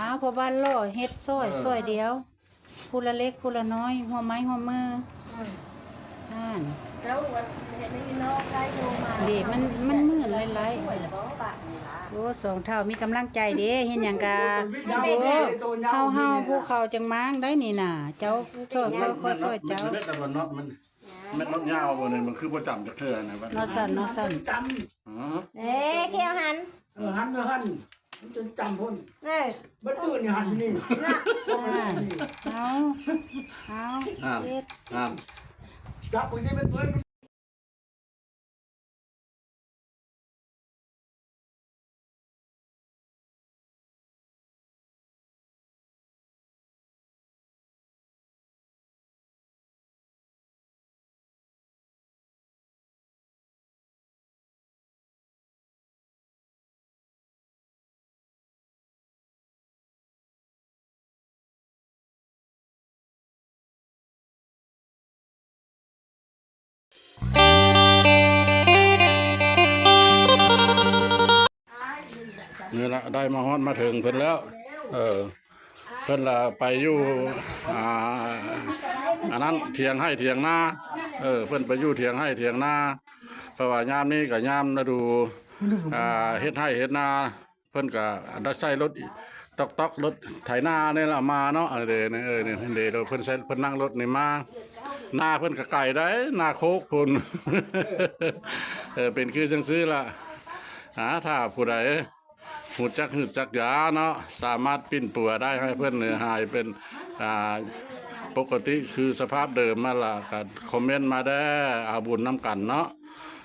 ອ້າວ ພໍ່ບ້ານຫຼໍ່ເຮັດຊ່ອຍ ເອີ ຊ່ອຍດຽວ ຜູ້ລະເລັກຜູ້ລະນ້ອຍ ຮ່ວມໄມ້ຮ່ວມມື. ອືມ ຫັ້ນ ເຈົ້າວ່າເຮັດໃຫ້ນ້ອງໄດ້ໂທມາ ເດ້ ມັນ ມັນມື້ຫຼາຍໆ. ໂອ້ ສອງເຖົ້າມີກຳລັງໃຈເດ້ ເຮັດຫຍັງກະ ໂອ້ ເຮົາໆ ພວກເຂົາຈັ່ງມາງໄດ້ນີ້ນະ ເຈົ້າຊ່ອຍຂ້ອຍ ຂ້ອຍຊ່ອຍເຈົ້າ. ມັນເປັນແຕ່ວ່ານັອດມັນ ແມ່ນມັນຍາວບໍ່ນີ້ ມັນຄືບໍ່ຈຳຈັກເທື່ອນະບັດນີ້ ເນາະຊັ້ນ ເນາະຊັ້ນ. ອື ເອີ ແຂ້ວຫັ້ນ ເອີ ຫັ້ນ ເອີ ຫັ້ນ ມັນຈົນຈຳພຸ້ນ ເອີ ມັນຕື່ນຢູ່ຫັ້ນຢູ່ນີ້ ເອົາ ເອົາ ຫັ້ນ ເຮັດ ຫັ້ນ ຈັບບາງທີມັນເປີດ ນີ້ລະ ໄດ້ມາຮອດມາເຖິງເພິ່ນແລ້ວ ເອີ ເພິ່ນລະໄປຢູ່ ອ່າ ອັນນັ້ນ ຖຽງໄຮ່ຖຽງນາ ເອີ ເພິ່ນໄປຢູ່ຖຽງໄຮ່ຖຽງນາ ເພາະວ່າຍາມນີ້ກະຍາມລະດູ ອ່າ ເຮັດໄຮ່ເຮັດນາ ເພິ່ນກະໄດ້ໃຊ້ລົດຕ໋ອກໆ ລົດໄຖນານີ້ລະມາເນາະ ເອີ ເດ້ ເອີ ນີ້ເດ້ ເພິ່ນໃຊ້ ເພິ່ນນັ່ງລົດນີ້ມາ ນາເພິ່ນກະໄກໄດ໋ ນາໂຄກພຸ້ນ ເອີ ເປັນຄືຈັ່ງຊີ້ລະ ຫາ ຖ້າຜູ້ໃດຮູ້ຈັກ ຮູ້ຈັກຢາເນາະ ສາມາດປິ່ນປົວໄດ້ໃຫ້ເພິ່ນຫາຍເປັນ ອ່າ ປົກກະຕິຄືສະພາບເດີມມາລະ ກະຄອມເມັນມາແດ່ ເອົາບຸນນຳກັນເນາະ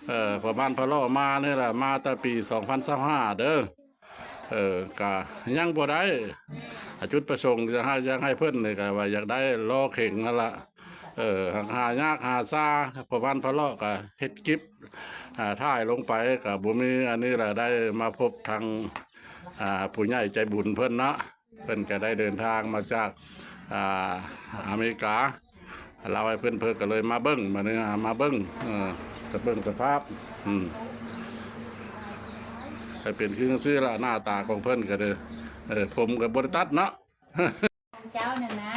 ເອີ ພໍ່ບ້ານພະເລາະມານີ້ລະ ມາແຕ່ປີສອງພັນຊາວຫ້າເດີ. ເອີ ກະຍັງບໍ່ໄດ້ ອາ ຈຸດປະສົງຈະໃຫ້ ຢາກໃຫ້ເພິ່ນນີ້ກະວ່າຢາກໄດ້ລໍເຂັງຫັ້ນລະ ເອີ ຫາຍາກຫາຊາ ພໍ່ບ້ານພະເລາະກະເຮັດກິບ ອາ ຖ່າຍລົງໄປກະບໍ່ມີ ອັນນີ້ລະໄດ້ມາພົບທາງ ອາ ຜູ້ໃຫຍ່ໃຈບຸນເພິ່ນເນາະ ເພິ່ນກະໄດ້ເດີນທາງມາຈາກ ອາ ອາເມລິກາ ລາວໃຫ້ເພິ່ນ ເພິ່ນກະເລີຍມາເບິ່ງ ມາເບິ່ງ ເອີ ກະເບິ່ງສະພາບ ອືມ ກະເປັນຄືຈັ່ງຊີ້ລະ ໜ້າຕາຂອງເພິ່ນກະເດີ ເອີ ຜົມກະບໍ່ໄດ້ຕັດເນາະ ເຈົ້ານັ້ນນະ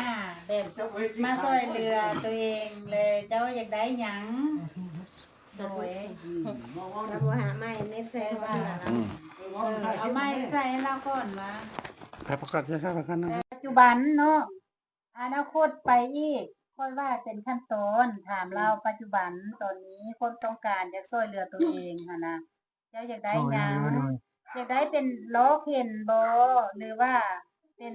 ແບບມາຊ່ອຍເຫຼືອໂຕເອງ ແລະເຈົ້າຢາກໄດ້ຫຍັງ? ໂດຍ ລະບໍ່ຫາໃໝ່ໃນແຟນວ່າ ອືມ ເອີ ເອົາໃໝ່ໃສ່ໃຫ້ລາວກ່ອນວ່າ ໃຫ້ປະກາດໃຫ້ຊາວກັນນະ ປັດຈຸບັນເນາະ ອະນາຄົດໄປອີກ ຂ້ອຍວ່າເປັນຂັ້ນຕອນ ຖາມລາວປັດຈຸບັນ ຕອນນີ້ຄວາມຕ້ອງການຢາກຊ່ວຍເຫຼືອໂຕເອງຫັ້ນນະ ເຈົ້າຢາກໄດ້ຫຍັງ? ໂດຍ ໂດຍ ໂດຍ ຢາກໄດ້ເປັນລໍ້ເຂັນບໍ ຫຼືວ່າເປັນ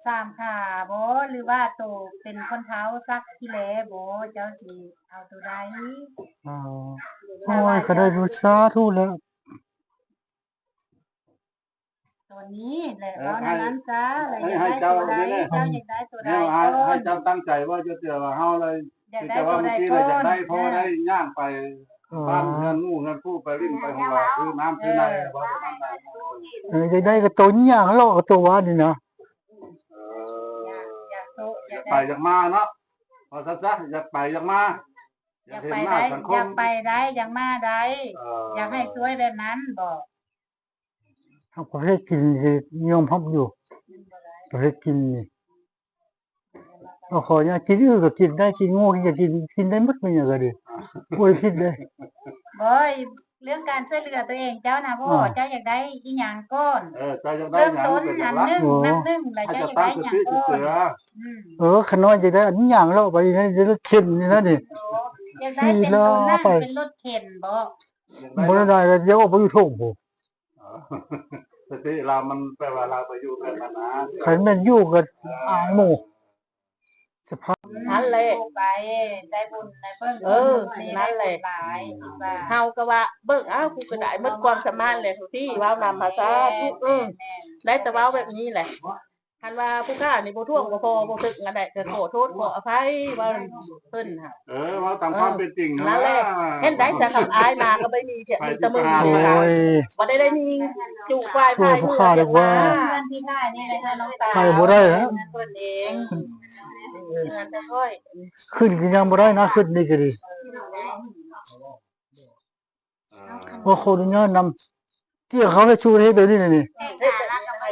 ສາມຂາບໍ ຫຼືວ່າໂຕເປັນຄົນເຖົ້າຊັກຂີ້ແລບໍ? ເຈົ້າຊິເອົາໂຕໃດ? ອໍ ໂອ້ຍ ກະໄດ້ຢູ່ ສາທຸແລ້ວ. ຕອນນີ້ແຫຼະ ເອີ ເວົ້າແນວນັ້ນຊະ ແລ້ວຢາກໄດ້ໂຕໃດ? ເຈົ້າຢາກໄດ້ໂຕໃດ? ໃຫ້ເຈົ້າຕັ້ງໃຈວ່າຈະເທື່ອວ່າເຮົາລະ ຢາກໄດ້ໂຕໃດກ່ອນ? ຢາກໄດ້ພໍໄດ້ຍ່າງໄປ ອໍ ບ້ານເຮືອນໝູ່ເຮືອນຄູ່ ໄປຫຼິ້ນໄປຫົວ ຄືນ້ຳຄືໃນ ເອີ ຢາກໄດ້ກະໂຕຍ່າງເລາະກະໂຕວ່ານີ້ນະ ເອີ ຢາກ ຢາກໂຕ ຢາກໄປຢາກມາເນາະ ເວົ້າຊັ້ນຊະ ຢາກໄປຢາກມາ ຢາກເຫັນໜ້າສັງຄົມ ຢາກໄປໄດ້ ຢາກມາໄດ້ ເອີ ຢາກໃຫ້ຊ່ວຍແບບນັ້ນບໍ? ເຮົາປະເພດກິນນີ້ຍອມຮັບຢູ່ ປະເພດກິນນີ້ ເອົາ ຂໍອະນຸຍາດ ກິນອື່ນກະກິນໄດ້ ກິນງົວ ກິນຫຍັງ ກິນ ກິນໄດ້ໝົດ ແມ່ນຫຍັງກະດີ ບໍ່ໄດ້ຜິດເດ້. ບໍ່ ເລື່ອງການຊ່ວຍເຫຼືອໂຕເອງເຈົ້ານະ ພໍ່ ເອີ ເຈົ້າຢາກໄດ້ອີ່ຫຍັງກ່ອນ? ເອີ ເຈົ້າຢາກໄດ້ຫຍັງ? ເລີ່ມຕົ້ນອັນໜຶ່ງ ໂອ້ ນັບໜຶ່ງ ແລ້ວເຈົ້າຢາກໄດ້ຫຍັງກ່ອນ? ອືມ ເອີ ຂະນ້ອຍຢາກໄດ້ອັນຫຍັງເລາະ ໄປໄດ້ລົດເຂັນນີ້ນະນີ້ ໂອ້ ຢາກໄດ້ເປັນໂຕນັ້ນ ເປັນລົດເຂັນບໍ? ບໍ່ໄດ້ ຢາກອອກໄປຢູ່ທົ່ງພຸ້ນ ສະຕິລາວມັນແປວ່າລາວໄປຢູ່ແບບນັ້ນນະ ຄັນແມ່ນຢູ່ກະອາຍໝູ່ ສະພາບ ນັ້ນແຫຼະ ໄປໄດ້ບຸນໄດ້ເບິ່ງ ເອີ ນັ້ນແຫຼະ ເຮົາກະວ່າເບິ່ງ ອ້າວ ກູກະໄດ້ໝົດຄວາມສາມາດແຫຼະ ທຸກທີ່ເວົ້ານຳພາສາທຸກ ເອີ ໄດ້ແຕ່ເວົ້າແບບນີ້ແຫຼະ. ຄັນວ່າຜູ້ຂ້ານີ້ບໍ່ຖ້ວງບໍ່ພໍບໍ່ເຖິງອັນໃດ ກະຂໍໂທດຂໍອະໄພ ເວົ້າເພິ່ນຫັ້ນ ເອີ ເວົ້າຕາມຄວາມເປັນຈິງ ເອີ ນັ້ນແຫຼະ ເຫັນໄດ້ຊະ ຄຳອ້າຍມາກະບໍ່ມີ ມີແຕ່ມຶງ ໂອ້ຍ ບໍ່ໄດ້ ໄດ້ມີຢູ່ຝ່າຍ ຊ່ວຍຜູ້ຂ້າດີກວ່າ ເຮືອນທີ່ຂ້ານີ້ແຫຼະ ນ້ອງຕາ ໄປບໍ່ໄດ້ແລ້ວ ເພິ່ນເອງ ເຮືອນແຕ່ຂ້ອຍ ຂຶ້ນກະຍັງບໍ່ໄດ້ນະ ຂຶ້ນນີ້ກະດີ ເອີ ຂໍອະນຸຍາດນຳ ຕຽງເຂົາໃຫ້ຊູເຮັດແບບນີ້ນີ້ ແຕ່ງຂາລະກະໄປ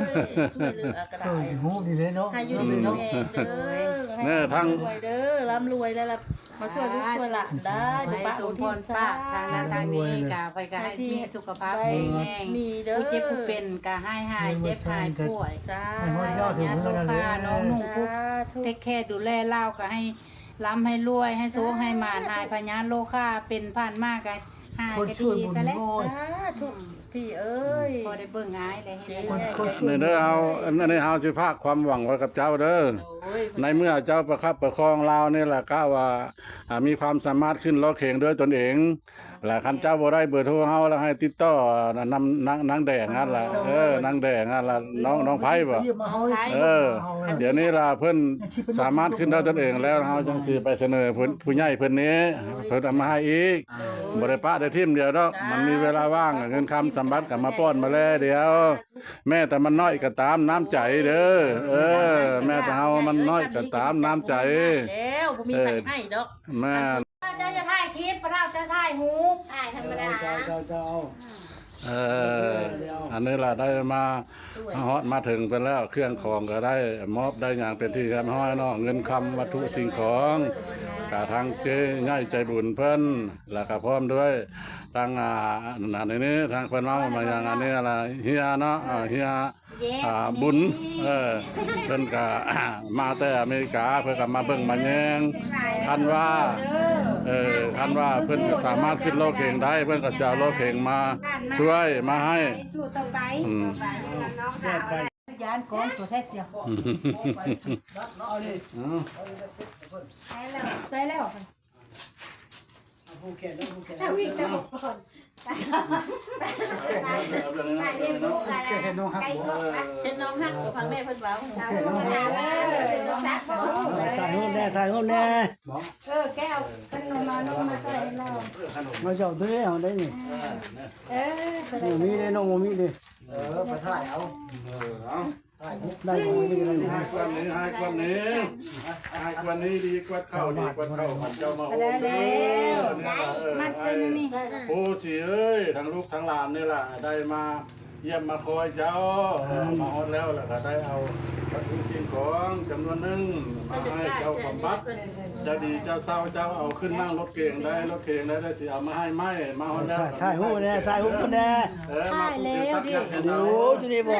ເອີຍ ຊ່ວຍເຫຼືອກໍໄດ້ ເອີ ຮູ້ດີເດ້ເນາະ ໃຫ້ຢູ່ດີມີແຮງເດີ ເອີ ໃຫ້ ເດີ ທາງ ຮ່ຳລວຍເດີ ຮ່ຳລວຍແລ້ວລະ ມາຊ່ວຍລູກຊ່ວຍຫຼານໄດ້ ໃຫ້ ບໍ່ປະ ສົມພອນປາກ ບໍ່ຖິ້ມ ທາງນັ້ນທາງນີ້ກໍ ໃຫ້ໄປກໍໃຫ້ມີສຸຂະພາບແຂງແຮງ ມີເດີ ຜູ້ເຈັບຜູ້ເປັນກໍໃຫ້ຫາຍເຈັບຫາຍປ່ວຍ ສາທຸ ໃຫ້ຮອດຍອດເຖິງເຮືອນນັ້ນເດີ ນ້ອງໜຸ່ງຜູ້ ສາທຸ ເທກແຄດູແລລາວກໍໃຫ້ ລ່ຳໃຫ້ລວຍ ໃຫ້ໂຊກໃຫ້ໝານ ໃຫ້ພະຍາດໂລຄາເປັນຜ່ານມາກະຫາຍກະດີຊະແຫຼະ ສາທຸ ພີ່ເອີຍ ພໍໄດ້ເບິ່ງອ້າຍແລະເຫັນແລ້ວ ເດີ ເຮົາ ອັນນີ້ເຮົາຊິຝາກຄວາມຫວັງໄວ້ກັບເຈົ້າເດີ ໂດຍ ໃນເມື່ອເຈົ້າປະຄັບປະຄອງລາວນີ້ລະ ກະວ່າ ອ່າ ມີຄວາມສາມາດຂຶ້ນລໍ້ເຄງດ້ວຍຕົນເອງ ລະຄັນເຈົ້າບໍ່ໄດ້ເບີໂທເຮົາລະໃຫ້ຕິດຕໍ່ນຳນາງ ນາງແດງຫັ້ນລະ ເອີ ນາງແດງຫັ້ນລະ ນ້ອງ ນ້ອງໄພບໍ ນ້ອງໄພ ເອີ ດຽວນີ້ລະເພິ່ນສາມາດຂຶ້ນດ້ວຍຕົນເອງແລ້ວ ເຮົາຈັ່ງຊິໄປສະເໜີຜູ້ ຜູ້ໃຫຍ່ເພິ່ນນີ້ ເພິ່ນເອົາມາໃຫ້ອີກ ບໍ່ໄດ້ປະໄດ້ຖິ້ມດຽວດອກ ມັນມີເວລາວ່າງ ເງິນຄຳສຳບັດກໍມາປ້ອນມາແລດຽວ ແມ້ແຕ່ມັນນ້ອຍກໍຕາມນ້ຳໃຈເດີ ເອີ ແມ້ແຕ່ເຮົາມັນນ້ອຍກໍຕາມນ້ຳໃຈ ແລ້ວບໍ່ມີໃຜໃຫ້ດອກ ແມ່ນ ເຈົ້າຈະຖ່າຍຄລິບ ພະເຖົ້າຈະຖ່າຍຮູບ ຖ່າຍທຳມະດາ ເຈົ້າ ເຈົ້າ ເຈົ້າ ເອີ ອັນນີ້ລະໄດ້ມາຮອດມາເຖິງເພິ່ນແລ້ວ ເຄື່ອງຂອງກໍໄດ້ມອບໄດ້ຫຍັງເປັນທີ່ຮຽບຮ້ອຍເນາະ ເງິນຄຳວັດຖຸສິ່ງຂອງ ກະທາງເຈ້ໃຫຍ່ໃຈບຸນເພິ່ນ ລະກະພ້ອມດ້ວຍ ທາງ ອ່າ ອັນນີ້ ທາງເພິ່ນເວົ້າມາຫຍັງ ອັນນີ້ລະ ເຮຍເນາະ ເອີ ເຮຍ ເຢ້ ອ່າ ບຸນ ເອີ ເພິ່ນກະ ມາແຕ່ອາເມລິກາ ເພິ່ນກະມາເບິ່ງມາແຍງ ຄັນວ່າ ເອີ ຄັນວ່າເພິ່ນກະສາມາດຂຶ້ນລົດເຂັງໄດ້ ເພິ່ນກະຊິເອົາລົດເຂັງມາຊ່ວຍມາໃຫ້ ສູ້ຕໍ່ໄປ ອືມ ຢ້ານກອງຕົວແທ້ເສຍ ອືມ ໄດ້ແລ້ວ ໄດ້ແລ້ວ ເອົາຜູ້ແຂນ ເອົາຜູ້ແຂນ ເອົາອີກ ເອົາອີກ ເຮັດນ້ອງຮັກບໍ່ ເຮັດນ້ອງຮັກບໍ່ ຟັງແມ່ເພິ່ນເວົ້າ ຖ່າຍຮູບແດ່ ຖ່າຍຮູບແດ່ ເອີ ແກ້ວ ເພິ່ນເອົາມາ ນ້ອງມາໃສ່ໃຫ້ລາວ ມາເຈົ້າໂຕນີ້ເອົາໄດ້ນີ້ ເອີ ບໍ່ມີເດ້ ນ້ອງບໍ່ມີເດ້ ເອີ ໄປຖ່າຍເອົາ ເອີ ເອົາ ໄດ້ ໄດ້ ໄດ້ ໃຫ້ກວ່ານີ້ ໃຫ້ກວ່ານີ້ ໃຫ້ກວ່ານີ້ ດີກວ່າເກົ່າ ດີກວ່າເກົ່າ ຄັນເຈົ້າມາໂຮມເດີ ໄດ້ແລ້ວ ນີ້ລະ ເອີ ມັດໃສ່ນີ້ ໂອ້ ສີເອີຍ ທັງລູກທັງຫຼານນີ້ລະ ໄດ້ມາຢ້ຽມມາຄອຍເຈົ້າ ເອີ ມາຮອດແລ້ວ ລະກະໄດ້ເອົາວັດຖຸສິ່ງຂອງຈຳນວນໜຶ່ງ ມາໃຫ້ເຈົ້າບຳບັດ ເຈົ້າດີເຈົ້າເຊົາ ເຈົ້າເອົາຂຶ້ນນັ່ງລົດເກັງໄດ້ ລົດເກັງໄດ້ ໄດ້ຊິເອົາມາໃຫ້ໃໝ່ ມາຮອດແລ້ວ ຖ່າຍຮູບແດ່ ຖ່າຍຮູບແດ່ ເອີ ມາ ຖ່າຍແລ້ວເດ້ ໂອ້ ຢູ່ນີ້ບໍ່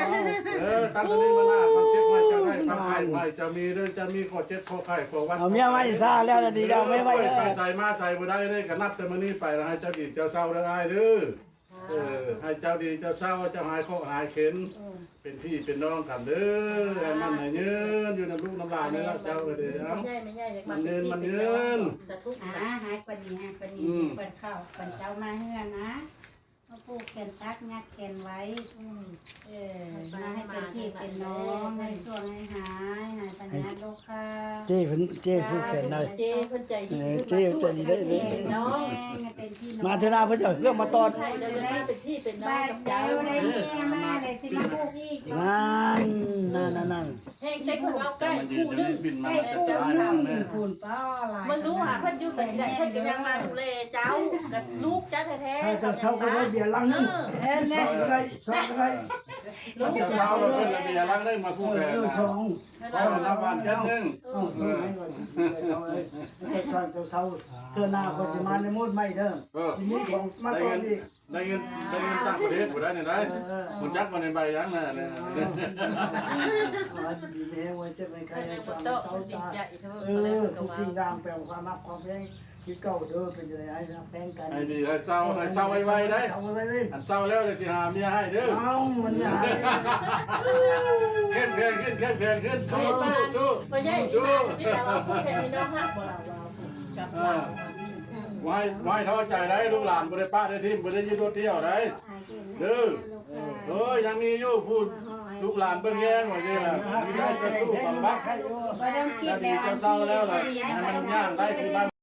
ເອີ ຕັ້ງແຕ່ນີ້ມານະ ຄວາມເຈັບໄໝ່ເຈົ້າໄດ້ ຄວາມໄຂ້ໄໝ່ເຈົ້າມີເດີ ເຈົ້າມີຂໍ້ເຈັບຂໍ້ໄຂ້ ຂໍ້ຫວັດ ເອົາເມຍໃໝ່ຊາແລ້ວ ດີແລ້ວ ເມຍໃໝ່ ເອີ ໄປໃສມາໃສບໍ່ໄດ້ເດ້ ກະນັບແຕ່ມື້ນີ້ໄປລະ ໃຫ້ເຈົ້າດີເຈົ້າເຊົາເດີ ອ້າຍເດີ ເອີ ໃຫ້ເຈົ້າດີເຈົ້າເຊົາ ເຈົ້າຫາຍເຄາະຫາຍເຂັນ ເປັນພີ່ເປັນນ້ອງກັນເດີ ໃຫ້ໝັ້ນໃຫ້ຍືນ ຢູ່ນຳລູກນຳຫຼານນີ້ລະ ເຈົ້າກະດີ ເອົາ ໝັ້ນຍືນ ໝັ້ນຍືນ ສາທຸ ອ່າ ໃຫ້ປານນີ້ ໃຫ້ປານນີ້ ອືມ ເພິ່ນເຂົ້າ ເພິ່ນເຈົ້າມາເຮືອນນະ ມາຜູກແຂນຕັດ ຍັດແຂນໄວ້ ອືມ ເອີ ມາໃຫ້ເປັນພີ່ເປັນນ້ອງ ໃຫ້ຊ່ວງໃຫ້ຫາຍ ໃຫ້ພະຍາດໂລຄາ ເຈ້ເພິ່ນ ເຈ້ຜູກແຂນໄດ້ ເຈ້ເພິ່ນໃຈດີ ເອີ ເຈ້ໃຈດີເດ້ ເປັນພີ່ເປັນນ້ອງ ມາເທື່ອໜ້າເພິ່ນຈະເອົາເຄື່ອງມາຕ້ອນ ເປັນພີ່ເປັນນ້ອງກັບເຈົ້າ ມາແລ້ວຊິມາຜູກອີກ ນັ້ນ ນັ້ນ ນັ້ນ ນັ້ນ ແຮງໃຈເພິ່ນເວົ້າໃກ້ຄູ່ໜຶ່ງ ໃກ້ຄູ່ໜຶ່ງ ພຸ້ນປ້າຫຼາຍ ເບິ່ງດູຫາເພິ່ນຢູ່ໄປຊິໄດ້ ເພິ່ນກະຍັງມາດູແລເຈົ້າ ກັບລູກເຈົ້າແທ້ໆ ຖ້າເຈົ້າເຊົາກະໄດ້ເບຍລັງໜຶ່ງ ເອີ ສອງກະໄດ້ ສອງກະໄດ້ ລູກເຈົ້າເຊົາ ເພິ່ນກະເບຍລັງໜຶ່ງ ມາຜູ້ແບ ເອີ ສອງ ເອົາລະບາດແກັດໜຶ່ງ ເອີ ເຈົ້າເຊົາ ເຈົ້າເຊົາ ເທື່ອໜ້າຂ້ອຍຊິມາໃນມູດໃໝ່ເດີ ເອີ ຊິມີຂອງມາຕ້ອນອີກ ໄດ້ເງິນ ໄດ້ເງິນຕ່າງປະເທດບໍ່ໄດ້ແນວໃດ ເອີ ຮູ້ຈັກບໍ່ ໃນໃບຫຍັງນະ ເອີ ເອີ ຢູ່ດີມີແຮງ ໄວ້ເຈັບໄວ້ໄຂ້ ໃຫ້ເຊົາ ເຊົາຊາ ເອີ ທຸກສິ່ງຢ່າງແປວ່າຄວາມຮັກຄວາມແພງຄືເກົ່າເດີ ເປັນຈັ່ງໃດໃຫ້ຮັກແພງກັນ ໃຫ້ດີ ໃຫ້ເຊົາ ໃຫ້ເຊົາໄວໆເດ້ ເຊົາໄວໆເດ້ ອັນເຊົາແລ້ວລະຊິຫາເມຍໃຫ້ເດີ ເອົ້າ ມັນຫາ ເຂັ້ມແຂງຂຶ້ນ ເຂັ້ມແຂງຂຶ້ນ ສູ້ ສູ້ ສູ້ ສູ້ ບໍ່ໃຫຍ່ ມີແຕ່ວ່າຜູ້ແຂງມີນ້ອງຮັກບໍ່ລະ ວ່າກັບລາວ ບໍ່ໃຫ້ ບໍ່ໃຫ້ທໍ້ໃຈໄດ໋ ລູກຫຼານບໍ່ໄດ້ປະໄດ້ຖິ້ມ ບໍ່ໄດ້ຢູ່ໂດດດ່ຽວໄດ໋ ເດີ ເອີ ຍັງມີຢູ່ຜູ້ລູກຫຼານເບິ່ງແຍງວ່າຊີ້ລະ ມີແຕ່ເຈົ້າສູ້ບຳບັດ ບໍ່ຕ້ອງຄິດແລ້ວ ເຈົ້າເຊົາແລ້ວລະ ໃຫ້ມັນຍ່າງໄດ້ຄືບ້ານ